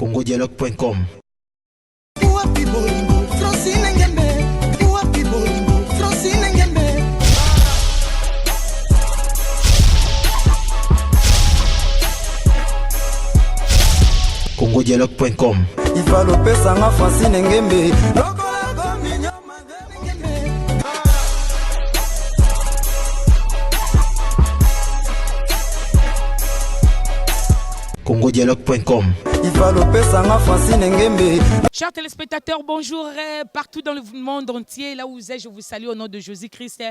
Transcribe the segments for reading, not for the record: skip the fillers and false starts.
congodialogue.com. Wapi bolingo Francine Ngembe Wapi bolingo Francine Ngembe congodialogue.com. Ifalo pesa nga Francine Ngembe congodialogue.com. Ifalo pesa nga Francine Ngembe. Chers téléspectateurs, bonjour euh, partout dans le monde entier, là où vous êtes, je vous salue au nom de Jésus-Christ.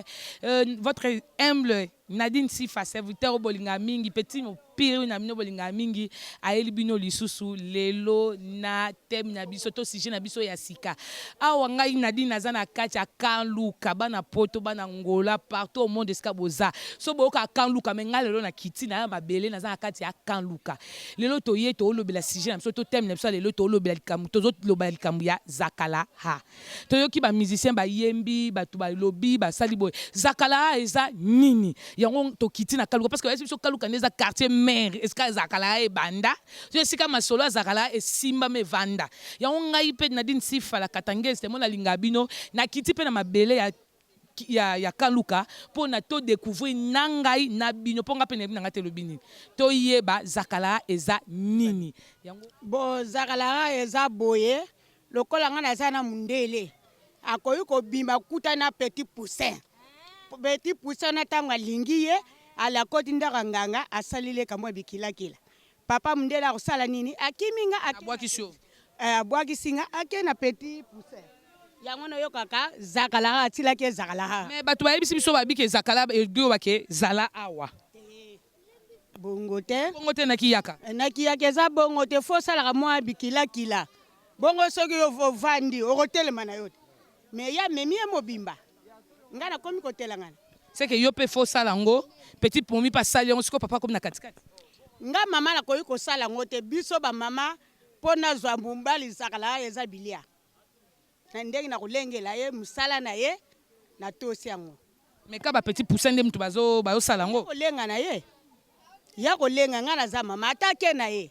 Euh, votre humble Nadine Sifa, serviteur bolinga mingi, petit pire na bino bolinga mingi, ayeli bino lisusu lelo na thème na biso to sujet na biso ya sika. Awa ngai Nadine naza na kati ya Kanluka, bana poto, bana Angola, partout au monde esika boza. So boyoka Kanluka, mais ngai lelo na kiti na ya mabele naza na kati ya Kanluka. Lelo toye tolobela sujet na biso to thème na biso lelo tolobela likambo tozolobela likambo ya Zakala ha. Toyoki ba musiciens bayembi, bato balobi, basali boye. Zakala ha eza nini? Yango tokiti na Kaluka parce que bayebisi biso Kaluka nde eza quartier mère esika Zakala ha ebanda. So esika masolo ya Zakala ha esimbama evanda. Yango ngai pe Nadine Sifa la Katangese temo nalinga bino nakiti pe na mabele ya ya, ya Kaluka mpo na to découvrir na ngai na bino mpo ngai mpe nayebi na ngai te elobi nini. Toyeba Zakala ha eza nini. Yango Bon Zakala ha eza boye Lokola nga naza na mundele akoki kobima kuta na petit poussin petit poussin na tango alingi ye ale akoti ndako ya nganga asaleli ye kamwa bikilakila papa mundele akosala nini akimi nga abwakisi yo eh, abwakisi nga ake na petit poussin yango nayokaka zakala atilaki ye zakala mais bato bayebisi biso babiki ezakala edio bake zala awa bongo te bongo te nakiyaka eh, nakiyaka eza bongo te fo osalaka mwa bikilakila bongo soki yo ovandi okotelema na yo te me ye amemi ye mobimba ngai nakomi kotelangana seke yo mpe fo osala yango petit momi mpe asali yango sikoyo papa akomi na katikati nga mama nakoki kosala yango te biso bamama mpo nazwa mobali zakala eza bilia Na ndenge na kolengela ye mosala na ye, natosi yango. Mais ka ba petit poussin nde mutu bazo bazo sala yango. Kolenga na ye, ya kolenga nga naza mama ata ake na ye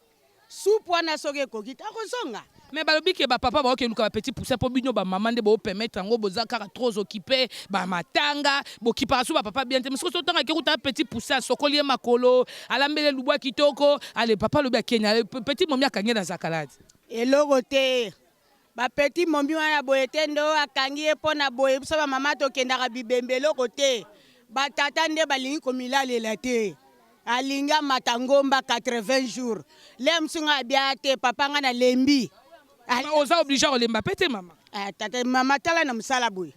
supu wana soki ekoki te akozonga. Mais balobi ke ba papa baoke luka ba petit poussin po bino ba mama nde bo permettre yango boza kaka trop occupe ba matanga bokipaka su ba papa bien te mais soki otanga ke kuta petit poussin asokoli ye makolo alambeli ye lubwa kitoko ale papa alobi akenya petit momi akangi ye na zakaladi. Eloko te Ba petit momi wana boye te nde oyo akangi ye po na boye biso ba mama tokendaka bibembe eloko te ba tata nde balingi komilalela te alingi amata ngomba 80 jours le mosusu nga abia te papa nga nalembi oza oblige kolemba pe te mama eh, tata mama tala na mosala boye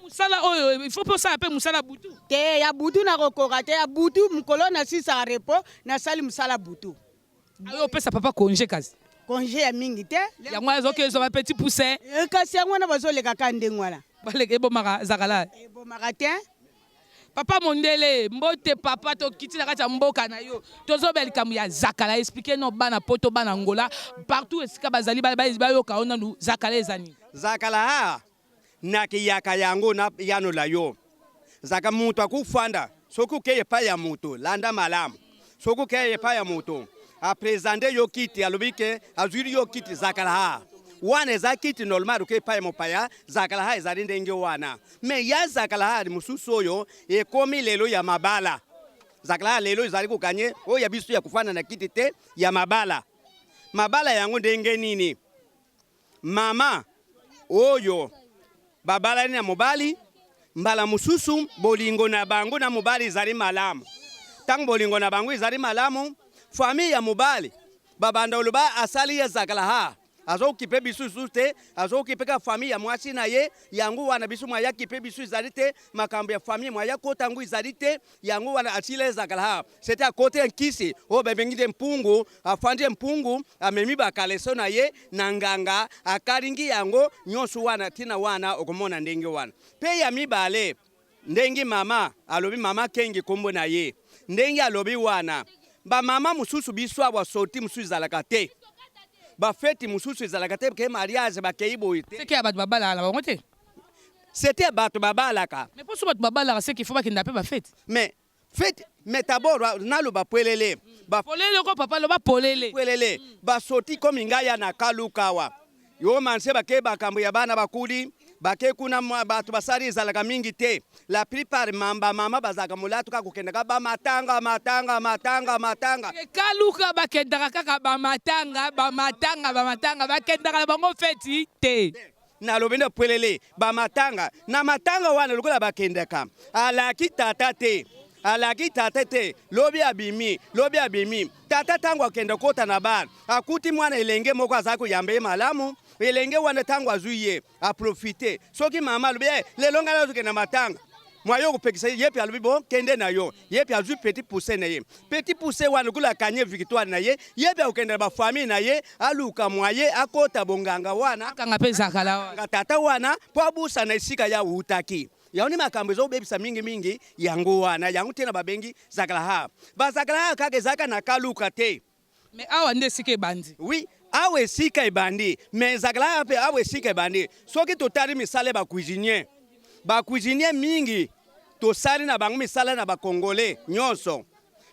mosala oyo il faut mpe osala mpe mosala butu te ya butu nakokoka te ya butu mokolo nasisaka repos nasali mosala butu Ayo opesa papa congé kasi. Congé ya mingi te. Yango azo ke zo ba petit poussin. Eh, kasi yango wana bazoleka ka ndenge wana. Baleka ebomaka zakala. Ebomaka te. Papa mondele mbote papa tokiti na kati ya mboka na yo tozobela likambo ya zakala explike no bana poto bana angola partout esika bazali bayoka yo nanu zakala eza nini zakala ha Nakiyaka yango na yanola yo. Zaka mutu akufanda soki okei epai ya mutu landa malamu soki okei epai ya mutu apresente yo kiti alobi ke azwili yo kiti zakala ha wana eza kiti normal okei epai ya mopaya zakala ha ezali ndenge wana me ya zakala ha mosusu oyo ekomi lelo ya mabala zakala ha lelo ezali kokanye oyo ya biso ya kofanda na kiti te ya mabala mabala yango ndenge nini Mama oyo babalani na mobali, mbala mosusu bolingo na bango na mobali ezali malamu. Ntango bolingo na bango ezali malamu, famille ya mobali babanda oloba asali ye zakala ha azokipe biso lisusu te, azokipe ka famille ya mwasi na ye. Yango wana biso mwaya kipe biso ezali te, makambo ya famille mwaya kota yango ezali te. Yango wana asila ezakala ha sete akoti ya nkisi oyo babengi nde mpungu, afandi mpungu, amemi bakaleso na ye na nganga, akalingi yango nyonso wana. Ntina wana okomona ndenge wana. Mpe ya mibale, ndenge mama alobi, mama Kengi kombo na ye, ndenge alobi wana, bamama mosusu biso awa sorti mosusu ezalaka te, bafeti mosusu ezalaka te, ke mariage bakei boye te. Seke ya bato babalaka na bango te. C'était bato babalaka. Mais poso bato babalaka c'est qu'il faut bakenda pe ba fete. Mais. Fete mais d'abord naloba pwelele. Ba polele ko papa loba polele. Pwelele basoti komi ngai ya na kaluka awa. Yo manse bake bakambo ya bana bakuli bake kuna bato basali ezalaka mingi te. La plupart mamba mama bazalaka molato kaka kokendaka ba matanga matanga matanga matanga. Kaluka bakendaka kaka ba matanga ba matanga ba matanga bakendaka na bango feti te. Nalobi nde pwelele ba matanga na matanga wana lokola bakendaka alaki tata te alaki tata te lobi abimi lobi abimi tata ntango akende kota na bar akuti mwana elenge moko azali koyamba ye malamu elenge wana ntango azwi ye aprofite soki mama alobi hey, lelo ngai nazokende matanga mwaye okopekisa ye mpe alobi bo kende na yo ye mpe azwi petit pousse na ye petit pousse wana lokola akanye victoire na ye ye mpe akokende na bafamille na ye aluka mwaye akota bonganga wana akanga mpe zakala wana tata wana mpo abusana esika ya awutaki yango nde makambo ezobebisa mingimingi yango wana yango te na babengi zakalaha bazakalaha kaka ezalaka na kaluka te. Mais awa nde esika ebandi. Oui, awa esika ebandi. Mais ezalaka mpe awa esika ebandi. Soki totali misala ya ba cuisinier, ba cuisinier mingi tosali na bango misala na ba congolais nyonso.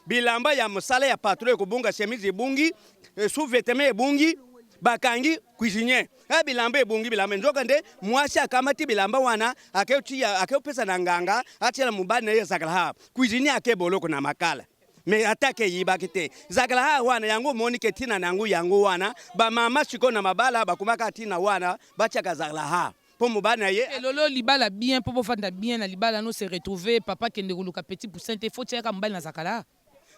Bilamba ya mosala ya patron ekobunga, chemise ebungi, eh, sous-vêtement ebungi, bakangi cuisinier. Eh, bilamba ebungi bilamba nzoka nde mwasi akamati bilamba wana aketia akepesa na nganga atiela mobali na ye ezakala ha cuisinier ake boloko na makala. Mais ata ke eyibaki te zakala wana yango omoni ke tina na yango yango wana ba mama sikoyo na mabala bakomaka tina wana batiaka zakala ha po mobali na ye Lolo libala bien po bofanda bien na libala no se retrouver papa kende koluka petit poussin te faut tiaka mobali na zakala.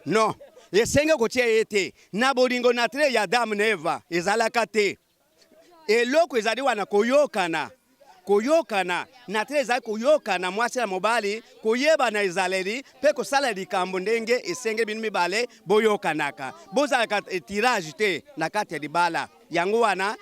Non esenge kotia ye te na bolingo naturel ya Adam na Eva ezalaka te Eloko ezali wana koyokana, koyokana naturel ezali koyokana mwasi na mobali, koyebana ezaleli mpe kosala likambo ndenge esengeli bino mibale boyokanaka, bozalaka tirage te na kati ya libala. Yango wana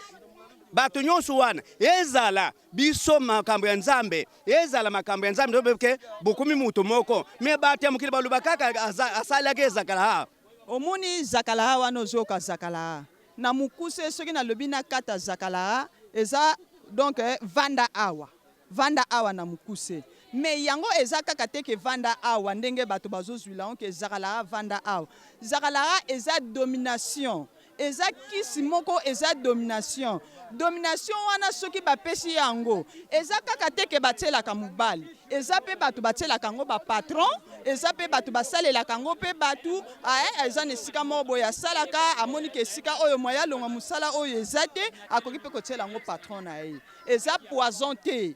bato nyonso wana ezala biso makambo ya Nzambe, ezala makambo ya Nzambe ke bokomi moto moko, me bato ya mokili baloba kaka asalaki ezakala. Omoni zakalaha wana ozoyoka zakalaha Na mukuse soki na lobi na kata zakalaa eza donc vanda awa vanda awa na mukuse mais yango eza kaka te ke vanda awa ndenge batu bazo zuila yango ke zakalaa vanda awa zakalaa eza domination eza kisi moko eza domination domination wana soki ba pesi yango eza kaka te ke batielaka mobali Eza pe batu batielaka yango ba patron, eza pe batu basalelaka yango pe batu ae eza na esika moko boye asalaka amoni ke esika oyo moyen alongwa musala oyo eza te akoki pe kotiela yango patron na ye. Eza poison te hein,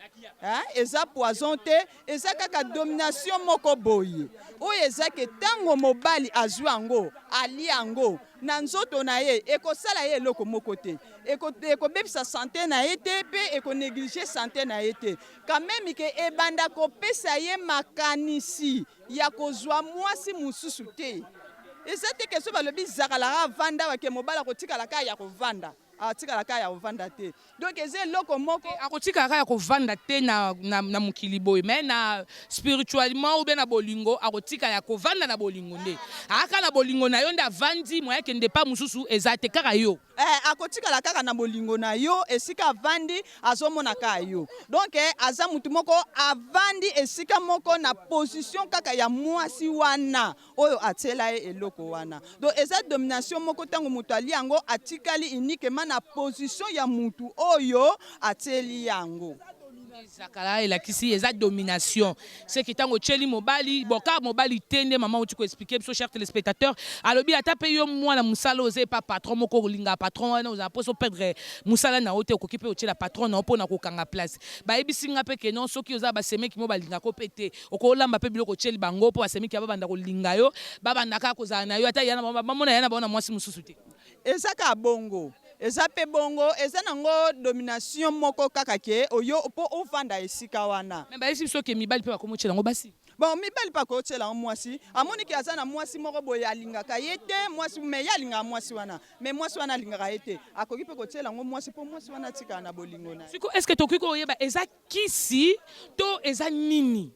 eza poison te, eza kaka domination moko boye oyo eza ke tango mobali azui yango alie yango na nzoto na ye ekosala ye eloko moko te, ekobebisa sante na ye te pe eko negliger sante na ye te. Quand meme que ebanda kopesa ye makanisi ya kozua muasi mususu te. Eza te que soki balobi zakalaka avanda awa que mobali akotikala kaka ya kovanda. Akotikala kaka ya kovanda te. Donc eza eloko moko. Akotikala kaka ya kovanda te na na mokili boye mais na spirituellement ou bien na bolingo akotikala ya kovanda na bolingo nde. Aza kaka na bolingo na yo nde avandi moyen akende epa mususu eza te kaka yo. Eh akotikala kaka na bolingo na yo esika avandi azomona kaka yo donc aza mutu moko avandi esika moko na position kaka ya muasi wana oyo atiela ye eloko wana donc eza domination moko tango mutu alie yango atikali uniquement na position ya mutu oyo atieli yango. Zakala elakisi eza domination ce que tango otieli mobali bon kaka mobali te nde maman awuti ko expliquer biso cher telespectateur alobi ata pe yo mwana musala oza epa patron moko olingaka patron wana ozala posa o perdre musala na yo te okoki pe otiela patron na yo pona kokanga place bayebisi nga pe que non soki oza ba semeki mo balingaka yo pe te oko olamba pe biloko otieli bango po ba semeki ya babanda kolinga yo babanda kaka kozala na yo ata ya na bango bamona ya na bango na mwasi mususu te. Eza kaka bongo. Eza pe bongo, eza nango domination moko kaka ke oyo po ovanda esika wana. Mais bayebisi biso ke mibali pe bakomi otiela yango basi. Bon mibali pe akoki otiela yango mwasi, amoni ke aza na mwasi moko boye alingaka ye te, mwasi mais ye alingaka mwasi wana, mais mwasi wana alingaka ye te, akoki pe kotiela yango mwasi po mwasi wana atikala na bolingo na ye. Sikoyo est ce que tokoki koyeba eza kisi to eza nini?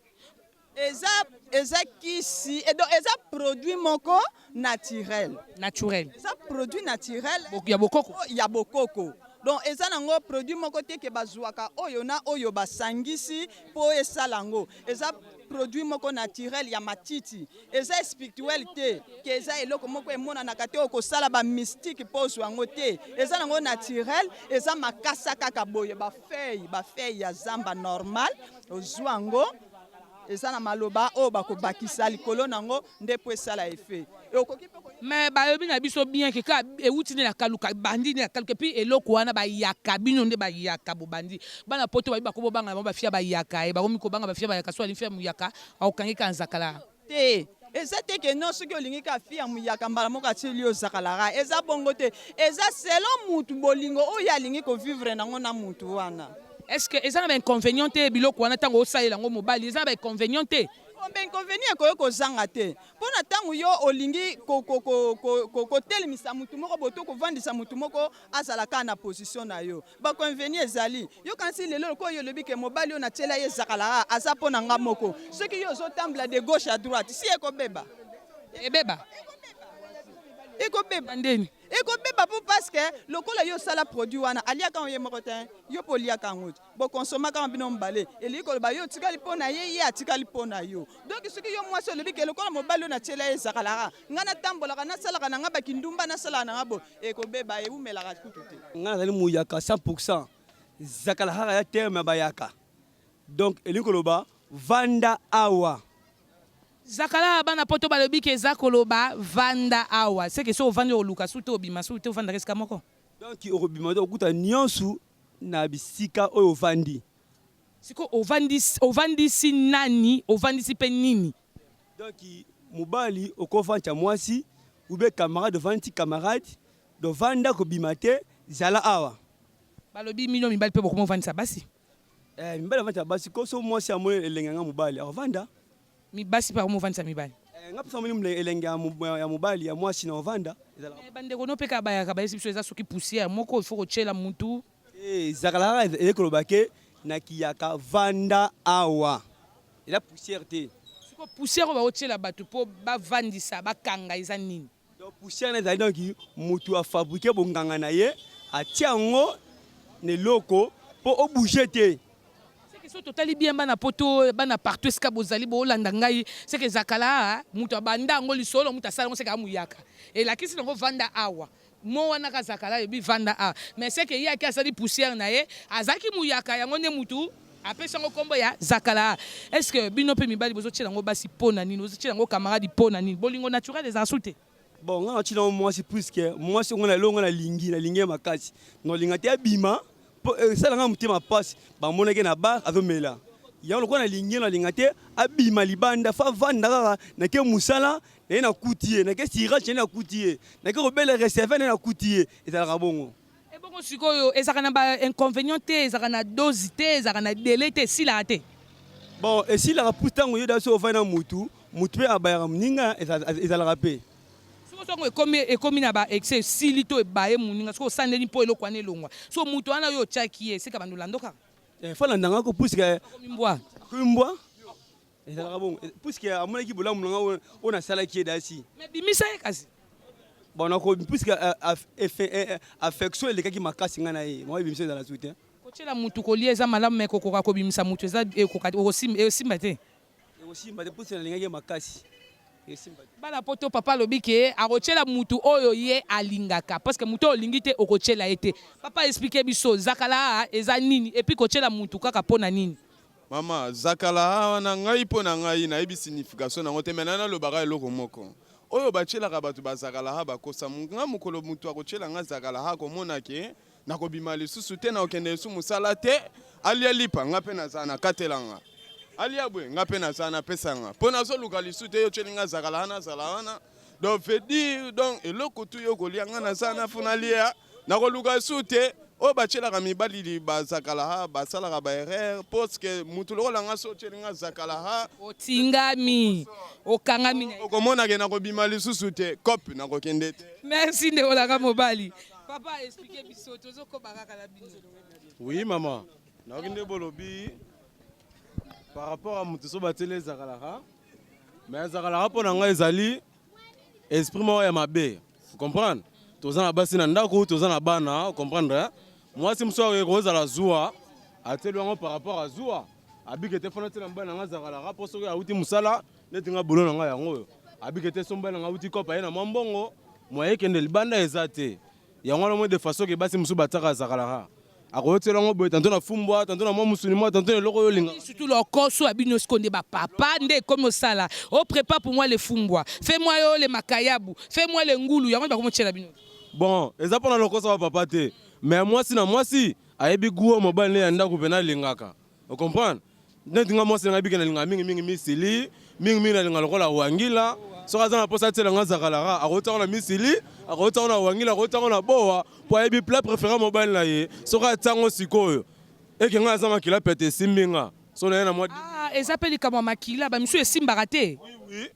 Eza eza kisi et donc eza produit moko naturel. Naturel. Eza produit naturel ya bokoko. Ya bokoko. Donc eza nango produit moko te ke bazwaka oyo na oyo basangisi mpo esala yango. Eza produit moko naturel ya matiti, eza spirituel te ke eza eloko moko emonanaka te okosala ba mystique mpo ozwa yango te. Eza nango naturel, eza makasa kaka boye, ba feuille, ba feuille ya zamba normal, ozwa yango eza na maloba oyo bakobakisa likolo nango nde mpo esala effet. Okoki mpe Mais balobi na biso bien ke kaka ewuti nde na kaluka, ebandi nde na kaluka, et puis eloko wana bayaka bino nde bayaka bobandi. Bana poto bayebi bakomi kobanga na bango ba fille ya bayaka eh, bakomi kobanga ba fille ya bayaka, soki alingi fille ya muyaka akokangi kaka nzakala. Te, eza te ke non soki olingi kaka fille ya muyaka mbala moko atieli yo zakalaka, eza bongo te. Eza selon mutu bolingo oyo alingi ko vivre nango na mutu wana. Est ce que eza na ba inconvenients te biloko wana tango osalela yango mobali eza na ba inconvenients te? Bon, ba inconvenients ekoki kozanga te. Mpo na ntango yo olingi kotelemisa motu moko boye to kovandisa motu moko azala kaka na position na yo, ba inconvenient ezali. Yo kanisi lelo lokola yo olobi ke mobali oyo natiela ye zakalaka aza mpo na nga moko, soki yo ozotambola de gauche à droite, si ekobeba. Ebeba. Ekobeba. Ndeni. Ekobeba mpo parce que lokola yo osala produit wana aliaka yango ye moko te, yo mpo oliaka yango te. Bokonsomaka yango bino mibale, elingi koloba yo otikali mpo na ye, ye atikali mpo na yo. Donc soki yo mwasi olobi ke lokola mobali oyo natiela ye ezakalaka, ngai natambolaka, nasalaka na ngai bakindumba, nasalaka na ngai boye, ekobeba, ewumelaka kutu te. Ngai nazali muyaka 100%. Zakalahara ya terme ya bayaka. Donc elingi koloba vanda awa. Zakalahara bana poto balobi ke eza koloba vanda awa. C'est que soki ovandi okoluka su te obima su te ovandaka esika moko. Donc okobima te okokuta nionso na bisika oyo ovandi. Sikoyo ovandisi ovandisi nani ovandisi pe nini? Donc mobali okofandisa mwasi ou bien camarade ovandisi camarade donc vanda kobima te zala awa. Balobi bino mibali pe bokomi ovandisa basi. Eh mibali bavandisa basi ko soki mwasi amoni elengi ya nga mobali akovanda. Basi pe bakomi ovandisa mibali. Eh nga pe soki namoni elengi ya mobali ya mwasi na ovanda ezalaka. Mais ba ndeko no pe kaka bayaka bayebisi biso eza soki poussière moko il faut kotiela mutu. Te zakala kaka eye koloba ke na kiyaka vanda awa eza poussière te. Sikoyo poussière oyo baotiela batu po bavandisa bakanga eza nini? Donc poussière wana ezali donc mutu a fabriquer bonganga na ye atia yango na eloko po o bouger te. C'est que soki totali bien bana poto bana partout esika bozali bolanda ngai c'est que zakala mutu abanda yango lisolo mutu asala yango c'est que amuyaka elakisi nango vanda awa Mot wana ka zakala alobi vanda awa mais ce que ye ake asali poussière na ye azalaki muyaka yango nde mutu apesi yango kombo ya zakala est ce que bino pe mibali bozo tiela yango basi pona nini bozo tiela yango camarade pona nini bolingo naturel ezala su te? Bon nga na tiela yango mwasi puisque mwasi oyo nga na eloko nga nalingi nalingi ye makasi nakolinga te abima po esala nga motema pasi bamonaki ye na bar azomela yango lokola nalingi ye nalinga te abima libanda fa avanda kaka nake mosala naye nakuti ye nake cirage naye nakuti ye nake kobela receveur naye nakuti ye ezalaka bongo. Ebongo sikoyo ezalaka na ba inconvenient te ezalaka na dose te ezalaka na delai te esilaka te? Bon esilaka po tango yo dejà soki ofandi na mutu mutu pe abayaka muninga ezalaka pe. Sikoyo soki ekomi ekomi na ba excès esili to ebaye muninga sikoyo osala ndeni po eloko wana elongwa sikoyo mutu wana yo otiaki ye seke abanda olanda yo kaka? Eh faut alanda nga ko puisque akomi mbwa akomi mbwa Ezalaka bongo puisque amonaki bolamu na nga oyo nasalaki ye dasi. Mais bimisa ye kasi. Bon nako puisque affection elekaki makasi nga na ye moi bimisa ezala su te. Kotiela mutu kolia eza malamu mais kokoka kobimisa mutu eza ekoka ekosimba te. Ekosimba te puisque nalingaki ye makasi. Esimba te. Bana poto papa alobi ke akotiela mutu oyo ye alingaka parce que mutu oyo olingi te okotiela ye te. Papa explique biso zakala eza nini et puis kotiela mutu kaka pona nini? Mama zakalaha wana ngai mpo na ngai nayebi signification nango te mais na nalobaka eloko moko oyo batielaka bato ba zakalaha bakosa nga mokolo moto akotiela nga zakalaha akomona ke nakobima lisusu te nakokende lisusu mosala te alia lipa nga mpe nazala nakatela nga alia boye nga mpe nazala napesa nga mpo nazoluka lisusu te yo otieli nga zakalaha nazala wana donc veut dire donc eloko tu yo kolia nga naza na funa lia Nakoluka lisusu te oyo batielaka mibali ba zakalaha basalaka ba erreur parce que mutu lokola nga so otieli nga zakalaha otingami okangami na ye okomona ke nakobima lisusu te cop nakokende te. Merci ndeko na nga mobali. Papa explique biso tozokoba kaka na bino. Oui maman, nayoki nde bolobi par rapport à mutu so batieli ye zakalaka mais zakalaka mpo na ngai ezali esprit moko ya mabe. Vous comprendre? Toza na basi na ndako, toza na bana, comprendre? Mwasi mosusu akoki kozala zuwa, atieli yango par rapport à zuwa. Abike te fana tiela mobali na nga zakalaka mpo soki awuti mosala neti nga boulot na nga yango oyo. Abike te so mobali na nga awuti coop aye na mwa mbongo, moyen ekende libanda eza te. Yango wana omoni de façon ke basi mosusu batiaka zakalaka. Akotiela yango boye tantot na fumbwa, tantot na mwa musuni mwa, tantot na eloko oyo olingaka. Surtout lokoso ya bino sikoyo nde ba papa nde ekomi osala oh prepare pour moi le fumbwa, fais moi oh le makayabu, fais moi le ngulu yango nde bakomi otiela bino. Bon eza pona lokoso ya ba papa te mais mwasi na mwasi ayebi gout oyo mobali ne ya ndaku pena alingaka o comprendre neti nga mwasi na nga bike nalingaka mingi mingi misili mingi mingi nalinga lokola wangila soki aza na posa atiela nga zakalaka akotia ngo na misili akotia ngo na wangila akotia ngo na bowa po ayebi plat prefere mobali na ye soki atia ngo sikoyo eke nga aza makila pete esimbi nga so naye na mwa Ah eza pe likambo ya makila ba misusu esimbaka te. Oui, oui.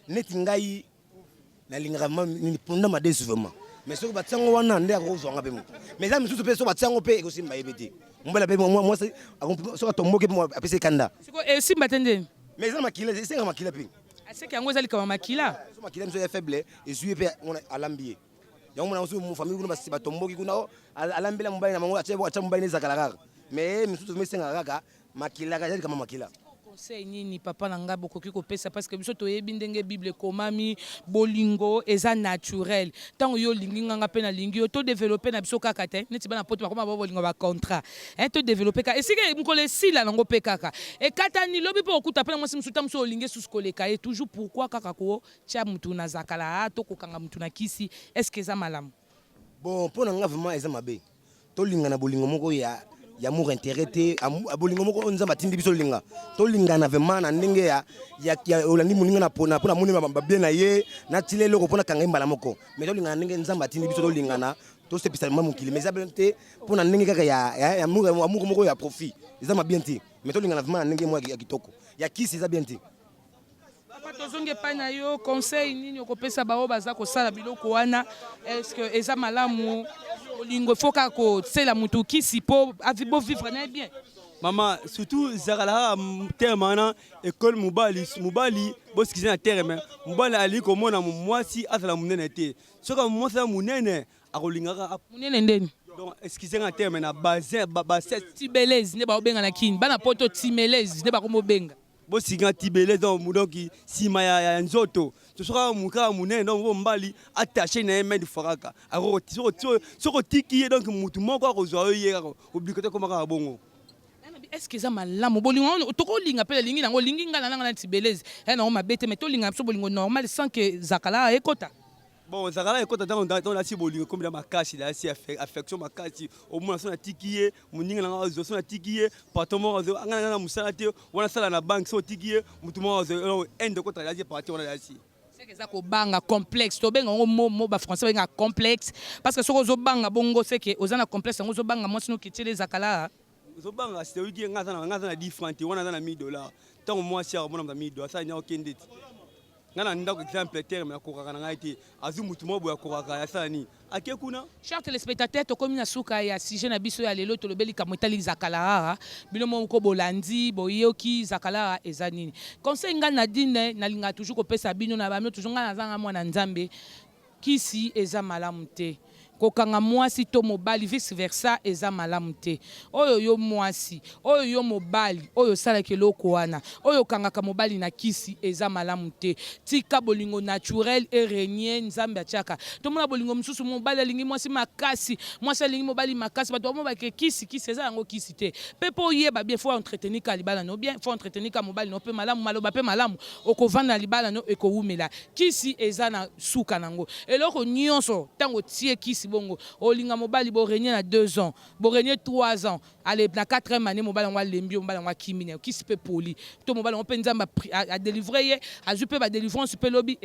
Neti ngai nalingaka nini ponda madesu vraiment mais soki batia yango wana nde akozwa nga mpe moto mais eza misusu mpe soki batia yango mpe ekosimba ye mpe te mobali mpe mwasi soki atomboki mpe apesi ekanda esimba te nde mais eza makila esenga makila mpe aseke yango eza likambo ya makila so makila miso ya faible ezwi ye mpe alambi ye yango mona mosusu famille kuna batomboki kuna oh, alambela mobali na bango atya mobali na ezakala kaka mais misusu esengaka kaka Makila kaka eza likambo ya makila. Conseil nini papa na ngai bokoki kopesa parce que biso toyebi ndenge bible ekomami bolingo eza naturel tango yo olingi nga nga pe nalingi yo to developper na biso kaka te neti bana poto bakoma ba bolingo ba contrat hein to developper kaka esika mokolo esila nango pe kaka ekatani lobi pe okuta pe na mwasi mosusu ta mosusu olingi susu koleka ye toujours pourquoi kaka kotia mutu na zakala to kokanga mutu na kisi est ce que eza malamu? Bon pona nga vraiment eza mabe tolingana bolingo moko ya ya amour intérêt te bolingo moko oyo nzambe atindi biso tolinga tolingana vraiment na ndenge ya, ya, ya olandi moninga na pona pona moni babie na ye natila eloko pona kanga ye mbala moko mais tolingana ndenge nzambe atindi biso tolingana tosepisa ma mokili mais eza te pona ndenge kaka ya, ya, ya amour, amour moko ya profit eza ma bien te mais tolingana vraiment na ndenge moko ya kitoko ya kisi eza bien te. Papa tozongi epai na yo conseil nini okopesa baoyo baza kosala biloko wana est ce que eza malamu bolingo faut kaka kosela motu kisi mpo bovivre na ye bien mama surtout zakala kaka terme wana ekole mobali mobali bosikise na terme mobali alingi komona mwasi azala monene te soki mwasi aza monene akolingaka munene ndeni donc excusez nga terme na basin bassin tibelez nde baobenga na kini bana poto timelez nde bakomobenga bosinga tibele donc donc sima ya, ya nzoto sosoka kaka monene donc bo mbali attaché na ye main faraka soki otiki ye donc mutu moko akozwa yo ye kaka obligatoire ekoma kaka bongo. Est ce que eza malamu bolingo wana tokolinga mpe nalingi nango olingi ngai na nanga na tibelez ya nango mabe te mais tolinga biso bolingo normal sans que zakala ekota. Bon zakala ekota ntango ntango nasi bolingo ekomi na makasi nasi affection makasi omona so natiki ye moninga na nga azwa so natiki ye patron moko azwa nga na mosala te wana sala na banque so otiki ye motu moko azwa inde ekota nasi parti wana nasi seke eza kobanga complexe tobenga yango mo mo ba français babengaka complexe parce que soki ozobanga bongo seke oza na complexe yango ozobanga mwasi no kitiele ezakala ozobanga site oyoki nga aza na 10 franc te wana aza na 1000 dollars ntango mwasi akomona moto ya 1000 dollars asala nini akokende te Nga na ndako exemple terme akokaka na ngai te azui mutu moko boye akokaka asala nini ake kuna. Chers telespectateurs, tokomi na suka ya sujet na biso ya lelo, tolobeli likambo etali Zakalarara. Bino moko bolandi, boyoki Zakalara eza nini. Conseil nga Nadine nalingaka toujours kopesa bino na bamio toujours nga naza nga mwana Nzambe, Kisi eza malamu te. Kokanga muasi to mobali vice versa eza malamu te. Oyo yo muasi, oyo yo mobali oyo osalaka eloko wana, oyo okangaka mobali na kisi eza malamu te. Tika bolingo naturel e regner Nzambe atiaka. Tomona bolingo mosusu mobali alingi muasi makasi, muasi alingi mobali makasi batu bamona ke kisi kisi eza yango kisi te. Pe po oyeba bien faut entretenir kaka libala no bien, faut entretenir kaka mobali no pe malamu, maloba pe malamu okovanda na libala no ekowumela. Kisi eza na suka nango. Eloko nionso tango otie kisi bongo olinga mobali bo regner na deux ans bo regner trois ans alle na quatrième annee mobali yango alembi yo mobali yango akimi nayo kisi pe epoli to mobali yango pe nzambe a delivre ye azui pe ba delivrance pe lobi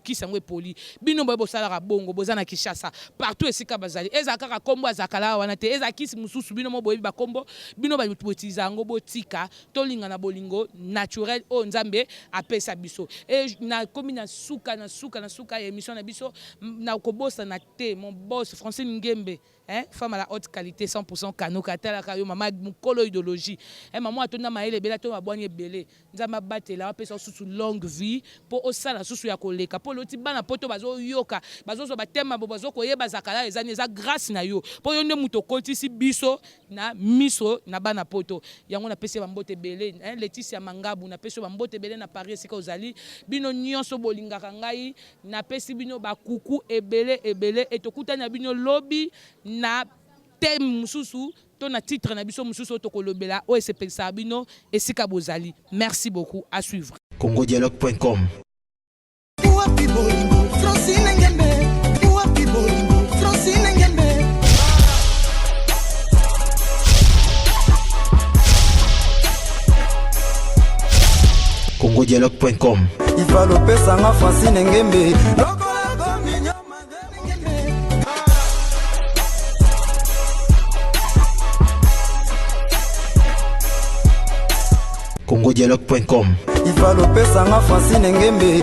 kisi yango epoli bino boye bosalaka bongo boza na Kinshasa partout esika bazali ezala kaka kombo ya zakalaa wana te ezala kisi mususu bino moko boyebi ba kombo bino batu bo utiliser yango botika Tolingana bolingo naturel oyo Nzambe apesa biso. Et nakomi na suka na suka na suka ya emission na biso, nakobosana te. PDG mon boss Francine Ngembe hein, femme à la haute qualité 100% kanoka atalaka yo mama mokolo idéologie hein, mama atonda mayele ebele atonda mabwani ebele. Nzambe abatela apesa yo susu longue vie po osala susu ya koleka po loti bana poto bazoyoka bazozwa ba thème bo bazokoyeba zakala eza eza grâce na yo po yo nde moto okotisi biso na miso na bana poto yango napesi ba mbote ebele hein, Leticia Mangabu napesi yo ba mbote ebele na Paris esika ozali bino nyonso bolingaka ngai napesi bino ba kuku ebele ebele et tokutani na bino lobi na thème mosusu to na titre na biso mosusu oyo tokolobela oyo esepelisaka bino esika bozali. Merci beaucoup à suivre. Congodialogue.com. Wapi bolingo Francine Ngembe Wapi bolingo Francine Ngembe Congodialogue.com. Ifalo pesanga Francine Ngembe. Congodialogue.com. Ifalo pesanga Francine Ngembe.